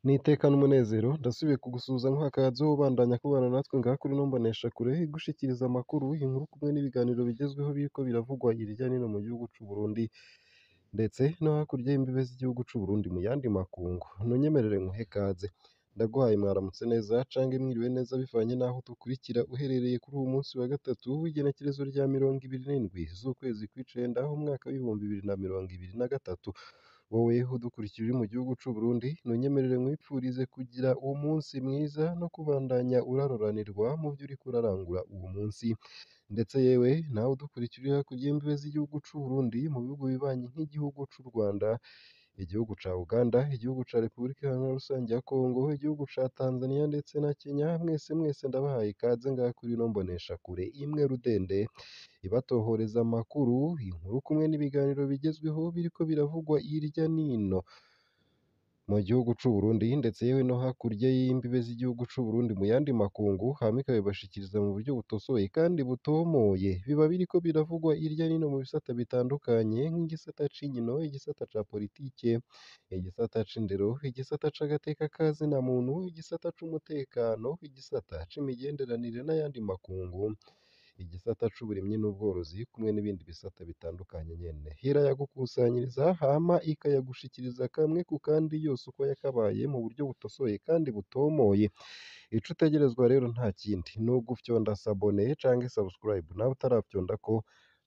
N'iteka n'umunezero ndasubiye kugusuhuza nkuha ubandanya kubana natwe ngaha kuri ino mboneshakure igushikiriza amakuru, inkuru kumwe n'ibiganiro bigezweho biriko biravugwa hirya no hino mu gihugu c'u Burundi ndetse no hakurya y'imbibe z'igihugu c'u Burundi mu yandi makungu. Ntunyemerere nkuhe kaze, ndaguhaye mwaramutse neza cange mwiriwe neza bivanye n'aho udukurikira uherereye kuri uwu munsi wa gatatu w'igenekerezo rya 27 z'ukwezi kw'icenda umwaka w'2023. Wowe udukurikira uri mu gihugu c'u Burundi, ntunyemerere nkwipfurize kugira umunsi mwiza no kubandanya uraroranirwa mu vyo uriko urarangura uwo munsi, ndetse yewe nawe udukurikira uri hakurya y'imbibe z'igihugu c'u Burundi mu bihugu bibanyi nk'igihugu c'u Rwanda, igihugu ca Uganda, igihugu ca Repubulika Iharanira Rusangi ya Kongo, igihugu ca Tanzania ndetse na Kenya, mwese mwese ndabahaye ikaze ngaha kuri ino mboneshakure imwe rudende ibatohoreza amakuru, inkuru kumwe n'ibiganiro bigezweho biriko biravugwa hirya n'ino mu gihugu c'u Burundi ndetse yewe no hakurya y'imbibe z'igihugu c'u Burundi mu yandi makungu, hama ikabibashikiriza mu buryo butosoye kandi butomoye. Biba biriko biravugwa hirya n'ino mu bisata bitandukanye nk'igisata c'inkino, igisata ca politike, igisata c'indero, igisata c'agateka ka zina muntu, igisata c'umutekano, igisata c'imigenderanire n'ayandi makungu, igisata c'uburimyi n'ubworozi kumwe n'ibindi bisata bitandukanye nyene. Irayagukusanyiriza hama ikayagushikiriza kamwe ku kandi yose uko yakabaye mu buryo butosoye kandi butomoye. Ico utegerezwa rero nta kindi ni ugufyonda s'abonner canke subscribe nawe utarafyondako,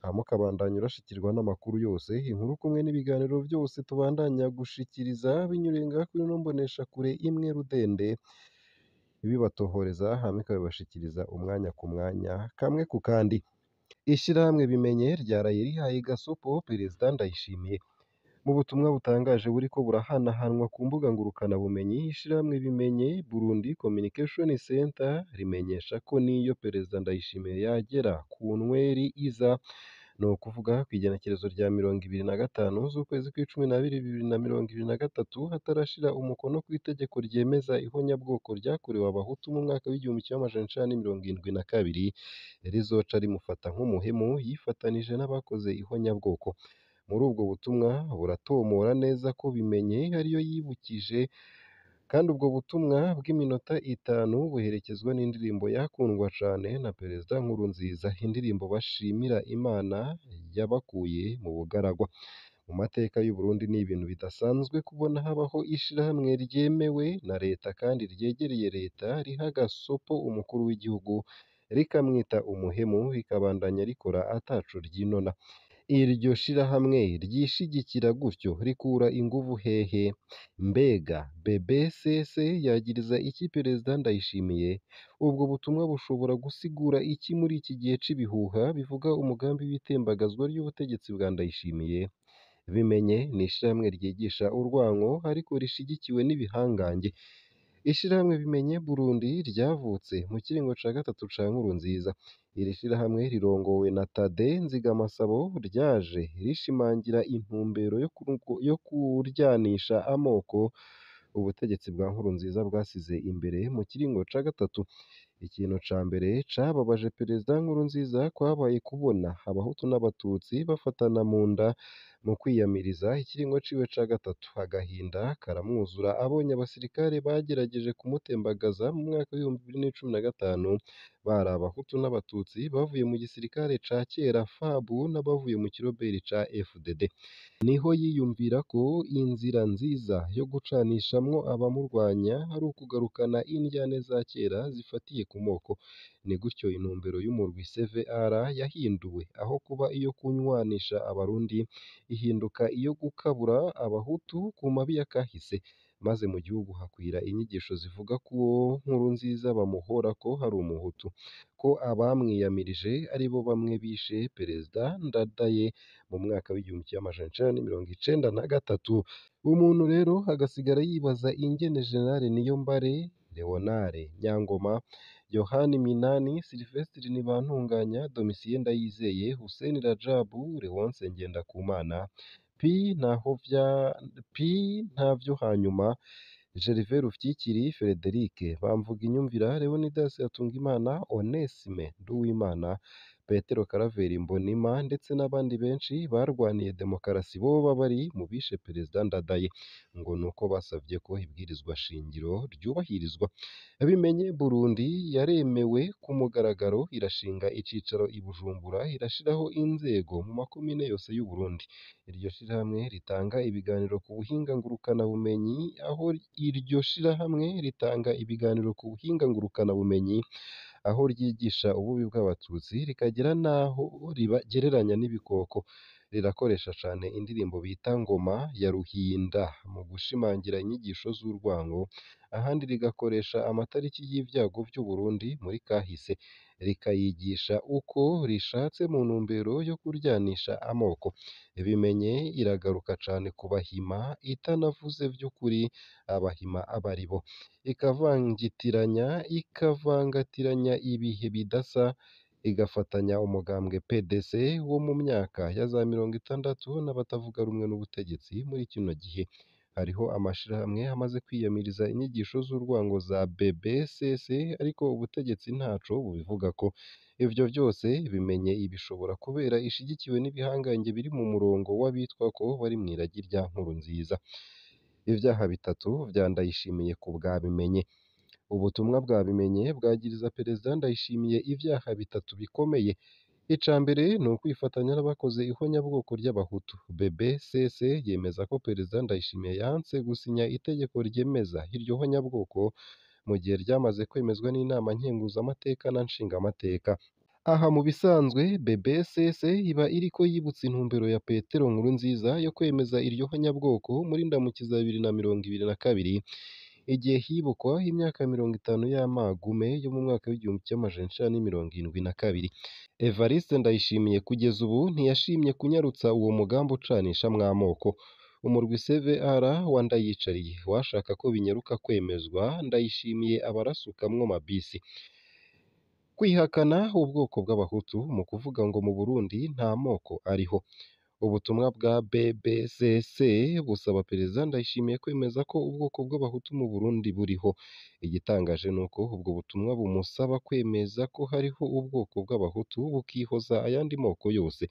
hama ukabandanya urashikirwa n'amakuru yose, inkuru kumwe n'ibiganiro vyose tubandanya gushikiriza binyuriye ngaha kuri ino mboneshakure imwe rudende ibibatohoreza hama ikabibashikiriza umwanya ku mwanya kamwe ku kandi. Ishirahamwe Bimenye ryaraye rihaye gasopo Perezida Ndayishimiye. Mu butumwa butangaje buriko burahanahanwa ku mbuga ngurukanabumenyi, ishirahamwe Bimenye Burundi Communication Center rimenyesha ko n'iyo Perezida Ndayishimiye yagera ku nweri iza, ni ukuvuga kw'igenekerezo rya 25 z'ukwezi kw'icumi n'abiri 2023, hatarashira umukono kw'itegeko ryemeza ihonyabwoko ryakorewe Abahutu mu mwaka w'1972, rizoca rimufata nk'umuhemu yifatanije n'abakoze ihonyabwoko. Muri ubwo butumwa buratomora neza ko Bimenye ariyo yibukije, kandi ubwo butumwa bw'iminota 5 buherekezwa n'indirimbo yakundwa cane na Perezida Nkurunziza, indirimbo bashimira Imana yabakuye mu bugaragwa. Mu mateka y'u Burundi ni ibintu bidasanzwe kubona habaho ishirahamwe ryemewe na leta kandi ryegereye leta riha gasopo umukuru w'igihugu rikamwita umuhemu, rikabandanya rikora ataco ryinona. Iryo shirahamwe ryishigikira gutyo rikura inguvu hehe? Mbega BBCC yagiriza iki Perezida Ndayishimiye? Ubwo butumwa bushobora gusigura iki muri iki gihe c'ibihuha bivuga umugambi w'itembagazwa ry'ubutegetsi bwa Ndayishimiye? Bimenye ni ishirahamwe ryigisha urwanko ariko rishigikiwe n'ibihangange. Ishirahamwe Bimenye Burundi ryavutse mu kiringo ca gatatu ca Nkurunziza. Iri shirahamwe rirongowe na Tade Nzigamasabo ryaje rishimangira intumbero yo kuryanisha amoko ubutegetsi bwa Nkurunziza bwasize imbere mu kiringo ca gatatu. Ikintu ca mbere cababaje Perezida Nkurunziza kwabaye kubona Abahutu n'Abatutsi bafatana mu nda mu kwiyamiriza ikiringo ciwe ca gatatu. Agahinda karamwuzura abonye abasirikare bagerageje kumutembagaza mu mwaka w'2015 bari Abahutu n'Abatutsi bavuye mu gisirikare ca kera FAB n'abavuye mu kiroberi ca FDD. Niho yiyumvira ko inzira nziza yo gucanishamwo abamurwanya ari ukugarukana indyane za kera zifatiye ku moko. Ni gutyo intumbero y'umurwi CVR yahinduwe, aho kuba iyo kunywanisha Abarundi ihinduka iyo gukabura Abahutu ku mabi y'akahise, maze mu gihugu hakwira inyigisho zivuga ko Nkurunziza bamuhora ko ari umuhutu, ko abamwiyamirije aribo bamwe bishe Perezida Ndadaye mu mwaka w'1993. Umuntu rero agasigara yibaza ingene General Niyombare, Leonard Nyangoma, Yohani Minani, Sylvestre Ntibantunganya, Domitien Ndayizeye, Hussein Radjabu, Léonce Ngendakumana, P Ntavyohanyuma, Gervais Rufyikiri, Frederic Bamvuginyumvira, Leonidas Hatungimana, Onesme Nduwimana, Petero Karaveri Mbonima ndetse n'abandi benshi barwaniye demokarasi boba bari mu bishe Perezida Ndadaye, ngo nuko basavye ko ibwirizwa shingiro ryubahirizwa. Bimenye Burundi yaremewe ku mugaragaro, irashinga icicaro i Bujumbura, irashiraho inzego mu makomine yose y'u Burundi. Iryo shirahamwe ritanga ibiganiro ku buhinga ngurukanabumenyi, aho iryo shirahamwe ritanga ibiganiro ku buhinga ngurukanabumenyi, aho ryigisha ububi bw'abatutsi rikagera n'aho ribagereranya n'ibikoko. Rirakoresha cane indirimbo bita Ngoma ya Ruhinda mu gushimangira inyigisho z'urwango, ahandi rigakoresha amatariki y'ivyago vy'u Burundi muri kahise, rikayigisha uko rishatse mu ntumbero yo kuryanisha amoko. Bimenye iragaruka cane ku Bahima itanavuze vy'ukuri Abahima abaribo, ikavangitiranya ikavangatiranya ibihe bidasa, igafatanya umugambwe PDC wo mu myaka ya za 60 n'abatavuga rumwe n'ubutegetsi muri kino gihe. Hariho amashirahamwe amaze kwiyamiriza inyigisho z'urwango za BBCC, ariko ubutegetsi ntaco bubivugako. Ivyo vyose Bimenye ibishobora kubera ishigikiwe n'ibihangange biri mu murongo w'abitwa ko bari mw'iragi rya Nkurunziza. Ivyaha bitatu vya Ndayishimiye ku bwa Bimenye. Ubutumwa bwa Bimenye bwagiriza Perezida Ndayishimiye ivyaha bitatu bikomeye. Ica mbere ni ukwifatanya n'abakoze ihonyabwoko ry'Abahutu. BBCC yemeza ko Perezida Ndayishimiye yanse gusinya itegeko ryemeza iryo honyabwoko mu gihe ryamaze kwemezwa n'inama nkenguzamateka na nshingamateka. Aha mu bisanzwe BBCC iba iriko yibutsa intumbero ya Petero Nkurunziza yo kwemeza iryo honyabwoko muri Ndamukiza 2022, igihe hibukwa imyaka 50 y'amagume yo mu mwaka w'1972. Evariste Ndayishimiye kugeza ubu ntiyashimye kunyarutsa uwo mugambi ucanishamwo amoko. Umurwi CVR wa Ndayicariye washaka ko binyaruka kwemezwa, Ndayishimiye abarasukamwo mabisi. Kwihakana ubwoko bw'Abahutu mu kuvuga ngo mu Burundi nta moko ariho. Ubutumwa bwa BBCC busaba Perezida Ndayishimiye kwemeza ko ubwoko bw'Abahutu mu Burundi buriho. Igitangaje nuko ubwo butumwa bumusaba kwemeza ko hariho ubwoko bw'Abahutu bukihoza ayandi moko yose.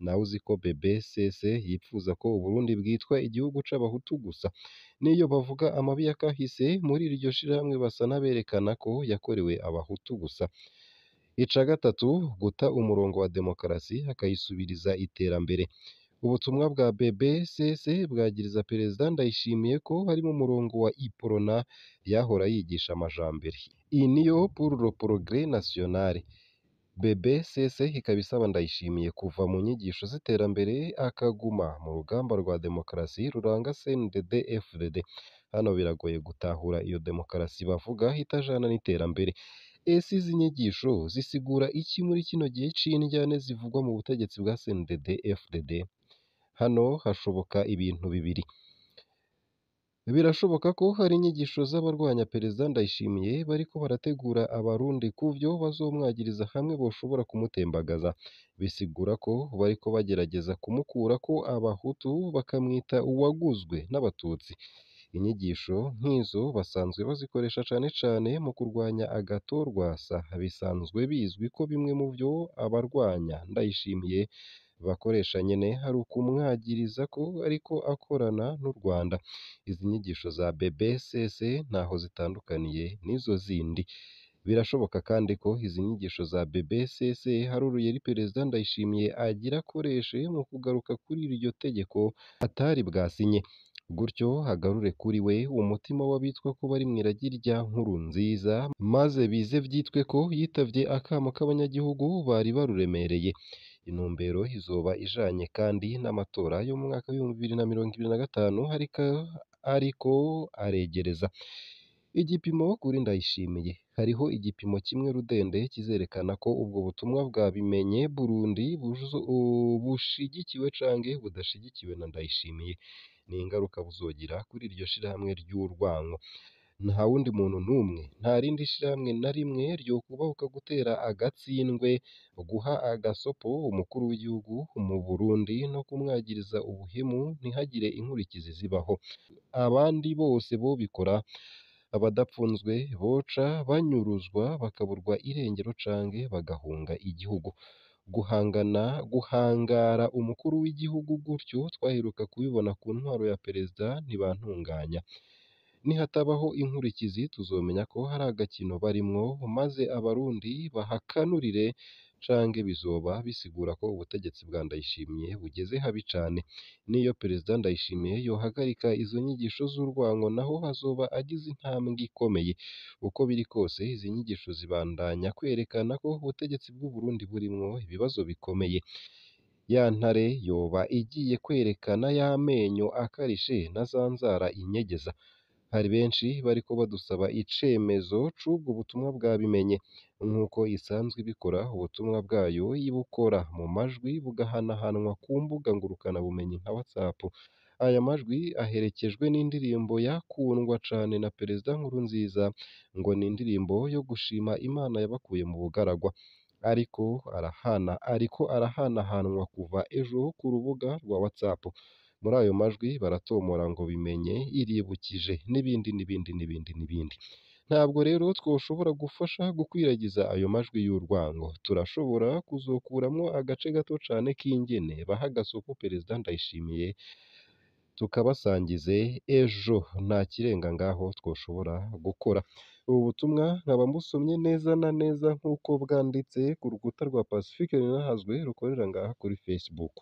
Nawe uzi ko BBCC yipfuza ko Uburundi bwitwa igihugu c'Abahutu gusa. N'iyo bavuga amabi ya kahise muri iryo shirahamwe basa n'aberekana ko yakorewe Abahutu gusa. Ica gatatu, guta umurongo wa demokarasi akayisubiriza iterambere. Ubutumwa bwa BBCC bwagiriza Perezida Ndayishimiye ko ari mu murongo wa Iprona yahora yigisha amajambere. Union pour le progrès national. BBCC ikaba isaba Ndayishimiye kuva mu nyigisho z'iterambere akaguma mu rugamba rwa demokarasi ruranga CNDD-FDD. Hano biragoye gutahura iyo demokarasi bavuga itajana n'iterambere. Ese izi nyigisho zisigura iki muri kino gihe c'indyane zivugwa mu butegetsi bwa CNDD-FDD? Hano hashoboka ibintu bibiri. Birashoboka ko hari inyigisho z'abarwanya Perezida Ndayishimiye bariko barategura Abarundi kuvyo bazomwagiriza hamwe boshobora kumutembagaza. Bisigura ko bariko bagerageza kumukurako Abahutu bakamwita uwaguzwe n'Abatutsi. Inyigisho nk'izo basanzwe bazikoresha cane cane mu kurwanya agatorwasa. Bisanzwe bizwi ko bimwe mu vyo abarwanya Ndayishimiye bakoresha nyene hari ukumwagiriza ko ariko akorana n'u Rwanda. Izi nyigisho za BBCC ntaho zitandukaniye n'izo zindi. Birashoboka kandi ko izi nyigisho za BBCC hari uruyeri Perezida Ndayishimiye agira akoreshe mu kugaruka kuri iryo tegeko atari bwasinye, gutyo agarure kuri we umutima w'abitwa ko bari mw'iragi rya Nkurunziza, maze bize vyitwe ko yitavye akamo k'abanyagihugu bari baruremereye. Intumbero izoba ijanye kandi n'amatora yo mu mwaka w'2025 ariko aregereza. Igipimo kuri Ndayishimiye. Hariho igipimo kimwe rudende kizerekana ko ubwo butumwa bwa Bimenye Burundi bushigikiwe canke budashigikiwe na Ndayishimiye. Ni ingaruka buzogira kuri iryo shirahamwe ry'urwango. Nta wundi muntu n'umwe, nta rindi shirahamwe na rimwe ryokubahuka gutera agatsindwe, guha agasopo umukuru w'igihugu mu Burundi no kumwagiriza ubuhemu ntihagire inkurikizi zibaho. Abandi bose bobikora abadapfunzwe boca banyuruzwa bakaburwa irengero canke bagahunga igihugu. Guhangana guhangara umukuru w'igihugu gutyo twaheruka kubibona ku ntwaro ya Perezida Ntibantunganya. Nihatabaho inkurikizi tuzomenya ko hari agakino barimwo maze abarundi bahakanurire canke bizoba bisigura ko ubutegetsi bwa Ndayishimiye bugeze habi cane. N'iyo Perezida Ndayishimiye yohagarika izo nyigisho z'urwango naho azoba agize intambwe ikomeye. Uko biri kose izi nyigisho zibandanya kwerekana ko ubutegetsi bw'u Burundi burimwo ibibazo bikomeye. Ya ntare yoba igiye kwerekana ya menyo akarishe na za nzara inyegeza. Hari benshi bariko badusaba icemezo c'ubwo butumwa bwabimenye. Nk'uko isanzwe ibikora, ubutumwa bwayo ibukora mu majwi bugahanahanwa ku mbuga ngurukanabumenyi nka WhatsApp. Aya majwi aherekejwe n'indirimbo yakundwa cane na Perezida Nkurunziza, ngo ni indirimbo yo gushima Imana yabakuye mu bugaragwa. Ariko arahanahanwa kuva ejo ku rubuga rwa WhatsApp. Muri ayo majwi baratomora ngo bimenye, iribukije n'ibindi n'ibindi n'ibindi n'ibindi. Ntabwo rero twoshobora gufasha gukwiragiza ayo majwi y'urwango. Turashobora kuzokuramwo agace gato cane k'ingene baha agasopo Perezida Ndayishimiye tukabasangize ejo. Nta kirenga ngaho twoshobora gukora. Ubu butumwa nkaba mbusomye neza na neza nk'uko bwanditse ku rukuta rwa Pacifique Ninahazwe rukorera ngaha kuri Facebook.